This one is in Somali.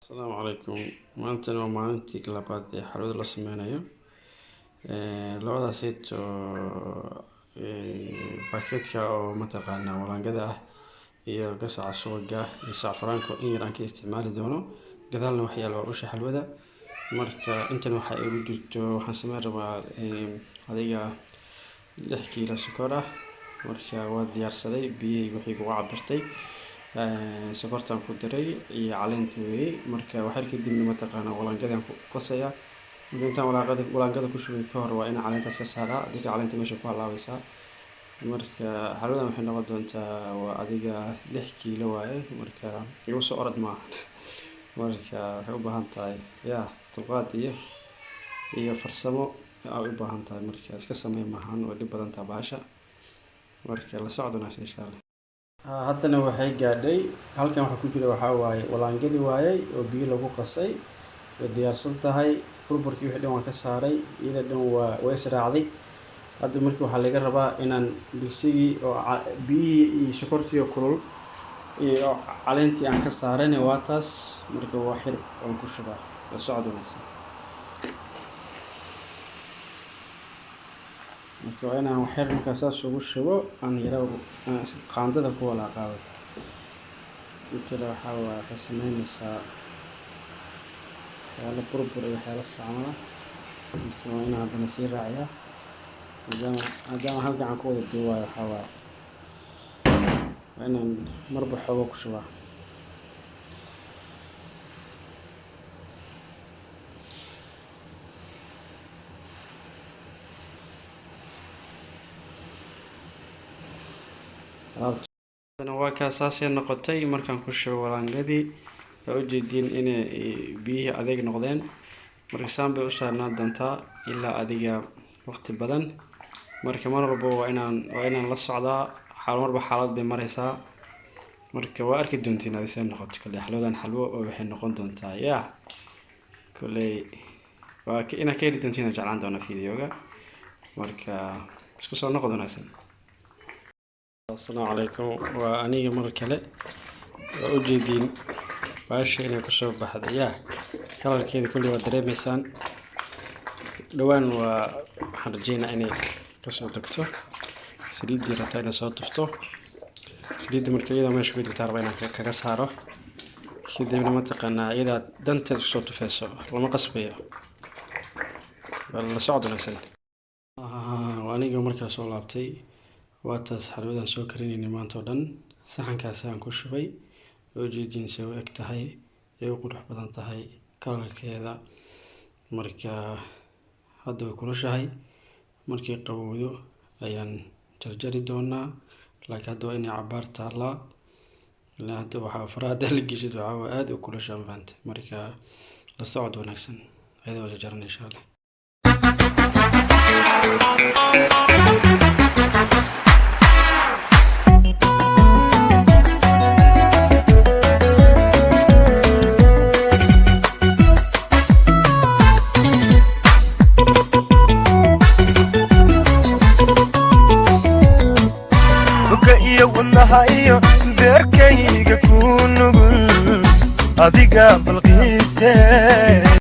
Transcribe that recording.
Asalaamu calaykum. Maantana waa maalintii labaad ee xalwada la sameynayo. Labadaas oo baketka oo mataqaanaa walaangada ah iyo gasaca subaga iyo sacfaraanka in yar aan ka isticmaali doono. Gadaalna waxa yaalo waa usha xalwada. Marka intan waxaa igu jirto, waxaan sameyn rabaa adiga 6 kiilo sokor ah. Marka waa diyaarsaday, biyihii wixii kugu cabirtay, sokortaan ku daray iyo caleenta weeye. Marka waxyar kadibna mataqaanaa walaangadaan ku qasayaa. Marka intaan walaangada ku shubay ka hor waa inaan caleentaas ka saaraa, adiga caleenta meesha ku halaabaysaa. Marka xalwadan waxay noqon doontaa waa adiga 6 kiilo waaye. Marka igu soo orod maaha. Marka waxay u baahan tahay yaa dulqaad iyo farsamo ay u baahan tahay. Marka iska samee maahan, way dhib badan tahay bahasha. Marka la socod wanaagsan, insha Allah. Haddana waxay gaadhay halkan waxa ku jira waxaa waaye walaangadii waayey oo biyo lagu qasay. Way diyaarsan tahay. Burburkii wixii dhan waan ka saaray, iyada dhan waa way israacday. Hadda marka waxaa laga rabaa inaan digsigii oo biyihii iyo sokortii oo kulul iyo caleentii aan ka saarayna waa taas. Marka waa xir oon ku shubaa. La socod wanaagsan. Marka waa inaan waxyar markaa saas ugu shubo, aan yara qaandada ku walaaqaado. Intii waxaa waaye waxay sameynaysaa waxyaalo burbur iyo waxyaalo sacmada. Marka waa inaan haddana sii raaciyaa, maadaama hal gacan ku wada duubayo. Waxaa waaye waa inaan marba xoogo ku shubaa. Waa kaa saasay noqotay markaan ku shubo walaangadii. Waa ujeediin inay biyihii adeeg noqdeen. Marka saan bay u saarnaan doontaa ilaa adiga waqti badan. Marka mar walba waa inaan la socdaa xaal, marba xaalad bay maraysaa. Marka waa arki doontiin adi see noqoto. Kolley xalwadan xalwo oo waxay noqon doontaa yaa kolley waa inaad ka heli doontiin aan jeclaan doonaa videoga. Marka isku soo noqod wanaagsan. Asalaamu calaykum, waa aniga mar kale. Waa ujeediin baasha inay kusoo baxday yaa kalarkeeda kulli waa dareemeysaan. Dhowaan waa waxaan rajeynaa inay kasoo degto saliiddii rabtaa inay soo tufto saliidda. Marka iyadoo meesha ku jirtaa rabaa inaan kaga saaro, kadibna mataqaanaa iyadaa danteed kusoo tufeyso, lama qasbayo. Waa la socod wanaagsan. Waa aniga markaa soo laabtay. Waa taas xalwadan soo karinaynay maanta oo dhan. Saxankaasi aan ku shubay. Waa ujeediin say u eg tahay, ay u qurux badan tahay kalarkeeda. Marka hadda way kulushahay, markay qabowdo ayaan jarjari doonaa, laakiin hadda waa inay cabaar taallaa. Ilaa hadda waxaa faraha haddaa la geshid waxaa waa aad u kulushaa, ma fahantay? Marka la socod wanaagsan, ayadoo jarjaran, insha Allah. Buka iyo wadnaha iyo beerkayga ku nugul adiga balqiise.